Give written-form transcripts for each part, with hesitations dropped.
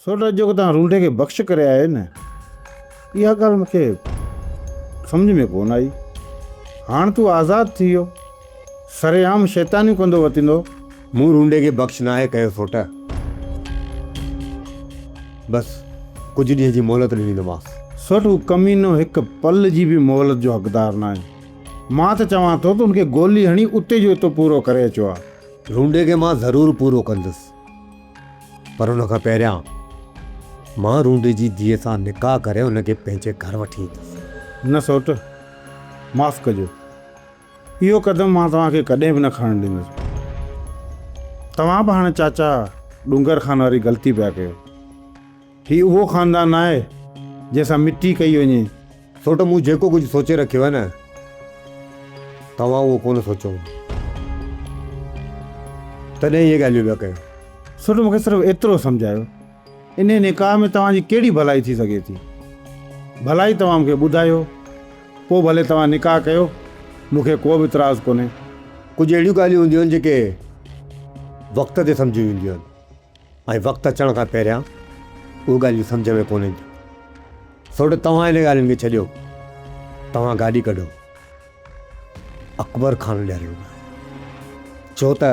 سوٽ اڄ جيڪو توهان رونڊي کي بخش ڪري آيا آهيو نه اها ڳالهه مون کي سمجهه ۾ ڪونه آئي. هاڻ تون آزاد ٿي ويو، سرعام شيطانيون ڪندو وتندو. مون رونڊي کي بخش ناهي ڪيو سوٽ. بس ڪجهه ڏينهن جي مهلت ڏنيندومانس. سوٽ هو ڪمينو هڪ پل جي به مهلت جو حقدار ناهي. مان ته چوان ٿو ته ان کي گولي هڻي اتي جو اتو پورو ڪري اچو ها. رونڊي کي مان ضرور پورو ڪندس. پر ان کان پهريان مان رونڊي جي ڌيء سان نڪاح ڪري ان کي پنهنجي گهر وٺي ايندس. نه سوٽ، معاف ڪجو. اهو قدم مان توهان کي ڪڏهن به نه کڻڻ ڏيندس. توهان به هاڻي چاچا ڏونگر خان واري غلطي پيا ڪيو. هي اهو خاندان ناهي جنهن سان مٽي ڪئي وڃي. سوٽ مون جيڪو ڪجهه سوچي رکيو آهي نه توهان اهو ڪونه سوچيو هوندو تڏهن اهي ڳالهيون پيا ڪيو. سوٽ مون کي صرف ايترو سمجهايو انهي نڪاح ۾ توهان جي ڪهڙي ڀلائي ٿي سگهي ٿي؟ ڀلائي توهان مون کي ٻڌايو پوء ڀلي توهان نڪاح ڪيو مون کي ڪو به اعتراض ڪونهي. ڪجهه اهڙيون ڳالهيون هونديون آهن جيڪي وقت تي سمجهيون وينديون آهن. ۽ وقت اچڻ کان پهريان اهي ڳالهيون سمجهه ۾ ڪونه اينديون. سوٽ توهان انهن ڳالهين کي ڇڏيو. توهان گاڏي ڪڍو. اڪبر خان ڏي هلڻو آهي. ڇو ته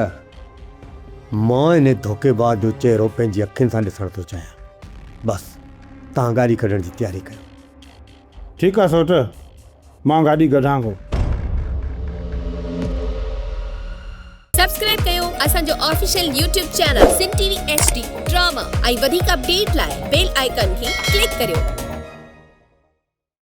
مان انهي ڌوڪيباز جو چهرو پنهنجي اکين سان ڏسڻ ٿو چاهيان. بس توهان گاڏي ڪڍڻ جي تياري ڪيو. ٺيڪ آ سوٽ، مان گاڏي ڪڍان ٿو. سبسڪرائب ڪيو اسان جو official YouTube channel Sindh T V H D drama ۽ وڌيڪ اپڊيٽ لاء بيل آئيڪان کي ڪلڪ ڪريو.